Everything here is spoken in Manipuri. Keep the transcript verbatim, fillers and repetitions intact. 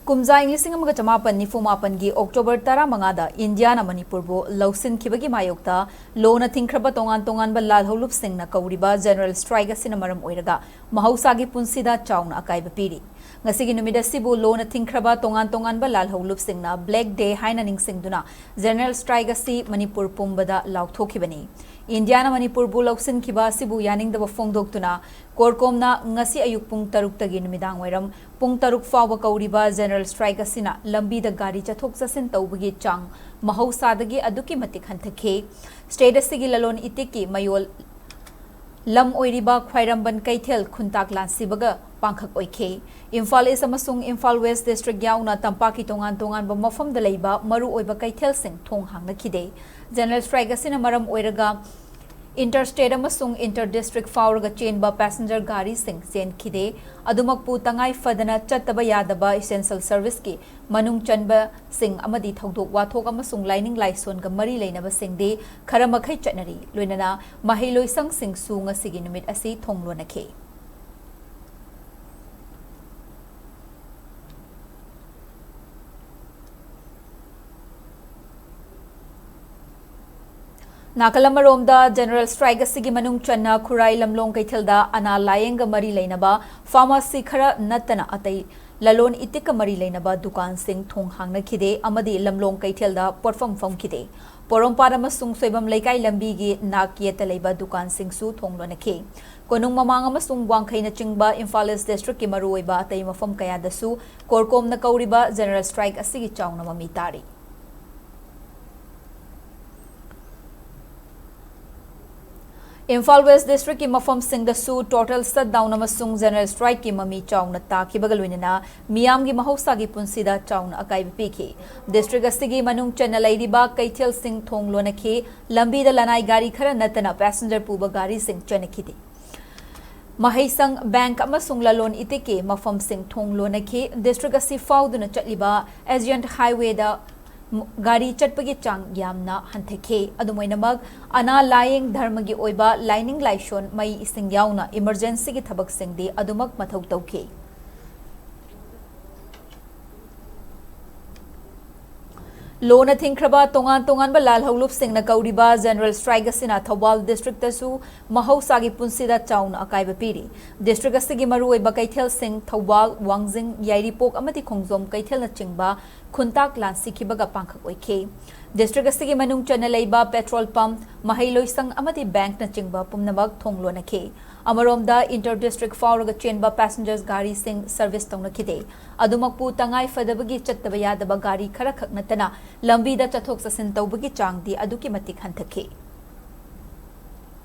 ꯀꯨꯝꯖꯥ ꯏꯪ ꯂꯤꯁꯤꯡ ꯑꯃꯒ ꯆꯃꯥꯄꯟ ꯅꯤꯐꯨ ꯃꯥꯄꯟꯒꯤ ꯑꯣꯛꯇꯣꯕꯔ ꯇꯔꯥꯃꯉꯥꯗ ꯏꯟꯗꯤꯌꯥꯅ ꯃꯅꯤꯄꯨꯔꯕꯨ ꯂꯧꯁꯤꯟꯈꯤꯕꯒꯤ ꯃꯥꯌꯣꯛꯇ ꯂꯣꯅ ꯊꯤꯡꯈ꯭ꯔꯕ ꯇꯣꯉꯥꯟ ꯇꯣꯉꯥꯟꯕ ꯂꯥꯜꯍꯧꯂꯨꯞꯁꯤꯡꯅ ꯀꯧꯔꯤꯕ ꯖꯦꯅꯔꯦꯜ ꯁ꯭ꯇ꯭ꯔꯥꯏꯛ ꯑꯁꯤꯅ ꯃꯔꯝ ꯑꯣꯏꯔꯒ ꯃꯍꯧꯁꯥꯒꯤ ꯄꯨꯟꯁꯤꯗ ꯆꯥꯎꯅ ꯑꯀꯥꯏꯕ ꯄꯤꯔꯤ꯫ ꯉꯁꯤꯒꯤ ꯅꯨꯃꯤꯠ ꯑꯁꯤꯕꯨ ꯂꯣꯅ ꯊꯤꯡꯈ꯭ꯔꯕ ꯇꯣꯉꯥꯟ ꯇꯣꯉꯥꯟꯕ ꯂꯥꯜꯍꯧꯂꯨꯞꯁꯤꯡꯅ ꯕ꯭ꯂꯦꯛ ꯗꯦ ꯍꯥꯏꯅ ꯅꯤꯡꯁꯤꯡꯗꯨꯅ ꯖꯦꯅꯔꯦꯜ ꯁ꯭ꯇ꯭ꯔꯥꯏꯛ ꯑꯁꯤ ꯃꯅꯤꯄꯨꯔ ꯄꯨꯝꯕꯗ ꯂꯥꯎꯊꯣꯛꯈꯤꯕꯅꯤ꯫ ꯏꯟꯗꯤꯌꯥꯅ ꯃꯅꯤꯄꯨꯔꯕꯨ ꯂꯧꯁꯤꯟꯈꯤꯕ ꯑꯁꯤꯕꯨ ꯌꯥꯅꯤꯡꯗꯕ ꯐꯣꯡꯗꯣꯛꯇꯨꯅ ꯀꯣꯔꯀꯣꯝꯅ ꯉꯁꯤ ꯑꯌꯨꯛ ꯄꯨꯡ ꯇꯔꯨꯛꯇꯒꯤ ꯅꯨꯃꯤꯗꯥꯡ ꯋꯥꯏꯔꯝ ꯄꯨꯡ ꯇꯔꯨꯛ ꯐꯥꯎꯕ ꯀꯧꯔꯤꯕ ꯖꯦꯅꯔꯦꯜ ꯁ꯭ꯇ꯭ꯔꯥꯏꯛ ꯑꯁꯤꯅ ꯂꯝꯕꯤꯗ ꯒꯥꯔꯤ ꯆꯠꯊꯣꯛ ꯆꯠꯁꯤꯟ ꯇꯧꯕꯒꯤ ꯆꯥꯡ ꯃꯍꯧꯁꯥꯗꯒꯤ ꯑꯗꯨꯛꯀꯤ ꯃꯇꯤꯛ ꯍꯟꯊꯈꯤ꯫ ꯁ꯭ꯇꯦꯠ ꯑꯁꯤꯒꯤ ꯂꯂꯣꯟ ꯏꯇꯤꯛꯀꯤ ꯃꯌꯣꯜ ꯂꯝ ꯑꯣꯏꯔꯤꯕ ꯈ꯭ꯋꯥꯏꯔꯝꯕꯟ ꯀꯩꯊꯦꯜ ꯈꯨꯟꯇꯥꯛ ꯂꯥꯟꯁꯤꯕꯒ ꯄꯥꯡꯈꯛ ꯑꯣꯏꯈꯤ꯫ ꯏꯝꯐꯥꯜ ꯏꯁ ꯑꯃꯁꯨꯡ ꯏꯝꯐꯥꯜ ꯋꯦꯁ ꯗꯤꯁꯇ꯭ꯔꯤꯛ ꯌꯥꯎꯅ ꯇꯝꯄꯥꯛꯀꯤ ꯇꯣꯉꯥꯟ ꯇꯣꯉꯥꯟꯕ ꯃꯐꯝꯗ ꯂꯩꯕ ꯃꯔꯨꯑꯣꯏꯕ ꯀꯩꯊꯦꯜꯁꯤꯡ ꯊꯣꯡ ꯍꯥꯡꯅꯈꯤꯗꯦ꯫ ꯖꯦꯅꯔꯦꯜ ꯁ꯭ꯇ꯭ꯔꯥꯏꯛ ꯑꯁꯤꯅ ꯃꯔꯝ ꯑꯣꯏꯔꯒ ꯏꯟꯇꯔ ꯁ꯭ꯇꯦꯠ ꯑꯃꯁꯨꯡ ꯏꯟꯇꯔ ꯗꯤꯁꯇ꯭ꯔꯤꯛ ꯐꯥꯎꯔꯒ ꯆꯦꯟꯕ ꯄꯦꯁꯦꯟꯖꯔ ꯒꯥꯔꯤꯁꯤꯡ ꯆꯦꯟꯈꯤꯗꯦ꯫ ꯑꯗꯨꯃꯛꯄꯨ ꯇꯉꯥꯏ ꯐꯗꯅ ꯆꯠꯇꯕ ꯌꯥꯗꯕ ꯏꯁꯦꯟꯁꯤꯌꯦꯜ ꯁꯔꯚꯤꯁꯀꯤ ꯃꯅꯨꯡ ꯆꯟꯕꯁꯤꯡ ꯑꯃꯗꯤ ꯊꯧꯗꯣꯛ ꯋꯥꯊꯣꯛ ꯑꯃꯁꯨꯡ ꯂꯥꯏꯅꯤꯡ ꯂꯥꯏꯁꯣꯟꯒ ꯃꯔꯤ ꯂꯩꯅꯕꯁꯤꯡꯗꯤ ꯈꯔ ꯃꯈꯩ ꯆꯠꯅꯔꯤ꯫ ꯂꯣꯏꯅꯅ ꯃꯍꯩꯂꯣꯏꯁꯪꯁꯤꯡꯁꯨ ꯉꯁꯤꯒꯤ ꯅꯨꯃꯤꯠ ꯑꯁꯤ ꯊꯣꯡ ꯂꯣꯟꯅꯈꯤ꯫ ꯅꯥꯀꯜ ꯑꯃꯔꯣꯝꯗ, ꯖꯦꯅꯔꯦꯜ ꯁ꯭ꯇ꯭ꯔꯥꯏꯛ ꯑꯁꯤꯒꯤ ꯃꯅꯨꯡ ꯆꯟꯅ ꯈꯨꯔꯥꯏ ꯂꯝꯂꯣꯡ ꯀꯩꯊꯦꯜꯗ ꯑꯅꯥ ꯂꯥꯌꯦꯡꯒ ꯃꯔꯤ ꯂꯩꯅꯕ ꯐꯥꯔꯃꯥꯁꯤ ꯈꯔ ꯅꯠꯇꯅ ꯑꯇꯩ ꯂꯂꯣꯟ ꯏꯇꯤꯛꯀ ꯃꯔꯤ ꯂꯩꯅꯕ ꯗꯨꯀꯥꯟꯁꯤꯡ ꯊꯣꯡ ꯍꯥꯡꯅꯈꯤꯗꯦ ꯑꯃꯗꯤ ꯂꯝꯂꯣꯡ ꯀꯩꯊꯦꯜꯗ ꯄꯣꯠꯐꯝ ꯐꯝꯈꯤꯗꯦ꯫ ꯄꯣꯔꯣꯝꯄꯥꯠ ꯑꯃꯁꯨꯡ ꯁꯣꯏꯕꯝ ꯂꯩꯀꯥꯏ ꯂꯝꯕꯤꯒꯤ ꯅꯥꯛ ꯌꯦꯠꯇ ꯂꯩꯕ ꯗꯨꯀꯥꯟꯁꯤꯡꯁꯨ ꯊꯣꯡ ꯂꯣꯟꯅꯈꯤ꯫ ꯀꯣꯅꯨꯡ ꯃꯃꯥꯡ ꯑꯃꯁꯨꯡ ꯋꯥꯡꯈꯩꯅꯆꯤꯡꯕ ꯏꯝꯐꯥꯜ ꯏꯁ ꯗꯤꯁꯇ꯭ꯔꯤꯛꯀꯤ ꯃꯔꯨꯑꯣꯏꯕ ꯑꯇꯩ ꯃꯐꯝ ꯀꯌꯥꯗꯁꯨ ꯀꯣꯔꯀꯣꯝꯅ ꯀꯧꯔꯤꯕ ꯖꯦꯅꯔꯦꯜ ꯁ꯭ꯇ꯭ꯔꯥꯏꯛ ꯑꯁꯤꯒꯤ ꯆꯥꯎꯅ ꯃꯃꯤ ꯇꯥꯔꯤ꯫ ꯏꯝꯐꯥꯜ ꯋꯦꯁ ꯗꯤꯁꯇ꯭ꯔꯤꯛꯀꯤ ꯃꯐꯝꯁꯤꯡꯗꯁꯨ ꯇꯣꯇꯦꯜ ꯁꯠꯗꯥꯎꯟ ꯑꯃꯁꯨꯡ ꯖꯦꯅꯔꯦꯜ ꯁ꯭ꯇ꯭ꯔꯥꯏꯛꯀꯤ ꯃꯃꯤ ꯆꯥꯎꯅ ꯇꯥꯈꯤꯕꯒ ꯂꯣꯏꯅꯅ ꯃꯤꯌꯥꯝꯒꯤ ꯃꯍꯧꯁꯥꯒꯤ ꯄꯨꯟꯁꯤꯗ ꯆꯥꯎꯅ ꯑꯀꯥꯏꯕ ꯄꯤꯈꯤ꯫ ꯗꯤꯁꯇ꯭ꯔꯤꯛ ꯑꯁꯤꯒꯤ ꯃꯅꯨꯡ ꯆꯟꯅ ꯂꯩꯔꯤꯕ ꯀꯩꯊꯦꯜꯁꯤꯡ ꯊꯣꯡ ꯂꯣꯟꯅꯈꯤ꯫ ꯂꯝꯕꯤꯗ ꯂꯅꯥꯏ ꯒꯥꯔꯤ ꯈꯔ ꯅꯠꯇꯅ ꯄꯦꯁꯦꯟꯖꯔ ꯄꯨꯕ ꯒꯥꯔꯤꯁꯤꯡ ꯆꯦꯟꯅꯈꯤꯗꯦ꯫ ꯃꯍꯩꯁꯪ, ꯕꯦꯡꯛ ꯑꯃꯁꯨꯡ ꯂꯂꯣꯟ ꯏꯇꯤꯛꯀꯤ ꯃꯐꯝꯁꯤꯡ ꯊꯣꯡ ꯂꯣꯟꯅꯈꯤ꯫ ꯗꯤꯁꯇ꯭ꯔꯤꯛ ꯑꯁꯤ ꯐꯥꯎꯗꯨꯅ ꯆꯠꯂꯤꯕ ꯑꯦꯁꯤꯌꯟ ꯍꯥꯏꯋꯦꯗ ꯒꯥꯔꯤ ꯆꯠꯄꯒꯤ ꯆꯥꯡ ꯌꯥꯝꯅ ꯍꯟꯊꯈꯤ꯫ ꯑꯗꯨꯝ ꯑꯣꯏꯅꯃꯛ, ꯑꯅꯥ ꯂꯥꯌꯦꯡ, ꯙꯔꯃꯒꯤ ꯑꯣꯏꯕ ꯂꯥꯏꯅꯤꯡ ꯂꯥꯏꯁꯣꯟ, ꯃꯩ ꯏꯁꯤꯡ ꯌꯥꯎꯅ ꯏꯃꯔꯖꯦꯟꯁꯤꯒꯤ ꯊꯕꯛꯁꯤꯡꯗꯤ ꯑꯗꯨꯃꯛ ꯃꯊꯧ ꯇꯧꯈꯤ꯫ ꯂꯣꯅ ꯊꯤꯡꯈ꯭ꯔꯕ ꯇꯣꯉꯥꯟ ꯇꯣꯉꯥꯟꯕ ꯂꯥꯜꯍꯧꯂꯨꯞꯁꯤꯡꯅ ꯀꯧꯔꯤꯕ ꯖꯦꯅꯔꯦꯜ ꯁ꯭ꯇ꯭ꯔꯥꯏꯛ ꯑꯁꯤꯅ ꯊꯧꯕꯥꯜ ꯗꯤꯁꯇ꯭ꯔꯤꯛꯇꯁꯨ ꯃꯍꯧꯁꯥꯒꯤ ꯄꯨꯟꯁꯤꯗ ꯆꯥꯎꯅ ꯑꯀꯥꯏꯕ ꯄꯤꯔꯤ꯫ ꯗꯤꯁꯇ꯭ꯔꯤꯛ ꯑꯁꯤꯒꯤ ꯃꯔꯨꯑꯣꯏꯕ ꯀꯩꯊꯦꯜꯁꯤꯡ ꯊꯧꯕꯥꯜ, ꯋꯥꯡꯖꯤꯡ, ꯌꯥꯏꯔꯤꯄꯣꯛ ꯑꯃꯗꯤ ꯈꯣꯡꯖꯣꯝ ꯀꯩꯊꯦꯜꯅꯆꯤꯡꯕ ꯈꯨꯟꯇꯥꯛ ꯂꯥꯟꯁꯤꯈꯤꯕꯒ ꯄꯥꯡꯈꯛ ꯑꯣꯏꯈꯤ꯫ ꯗꯤꯁꯇ꯭ꯔꯤꯛ ꯑꯁꯤꯒꯤ ꯃꯅꯨꯡ ꯆꯟꯅ ꯂꯩꯕ ꯄꯦꯇ꯭ꯔꯣꯜ ꯄꯝꯞ, ꯃꯍꯩꯂꯣꯏꯁꯪ ꯑꯃꯗꯤ ꯕꯦꯡꯛꯅꯆꯤꯡꯕ ꯄꯨꯝꯅꯃꯛ ꯊꯣꯡ ꯂꯣꯟꯅꯈꯤ꯫ ꯑꯃꯔꯣꯝꯗ ꯏꯟꯇꯔ ꯗꯤꯁꯇ꯭ꯔꯤꯛ ꯐꯥꯎꯔꯒ ꯆꯦꯟꯕ ꯄꯦꯁꯦꯟꯖꯔ ꯒꯥꯔꯤꯁꯤꯡ ꯁꯔꯚꯤꯁ ꯇꯧꯅꯈꯤꯗꯦ꯫ ꯑꯗꯨꯃꯛꯄꯨ ꯇꯉꯥꯏ ꯐꯗꯕꯒꯤ ꯆꯠꯇꯕ ꯌꯥꯗꯕ ꯒꯥꯔꯤ ꯈꯔꯈꯛ ꯅꯠꯇꯅ ꯂꯝꯕꯤꯗ ꯆꯠꯊꯣꯛ ꯆꯠꯁꯤꯟ ꯇꯧꯕꯒꯤ ꯆꯥꯡꯗꯤ ꯑꯗꯨꯛꯀꯤ ꯃꯇꯤꯛ ꯍꯟꯊꯈꯤ꯫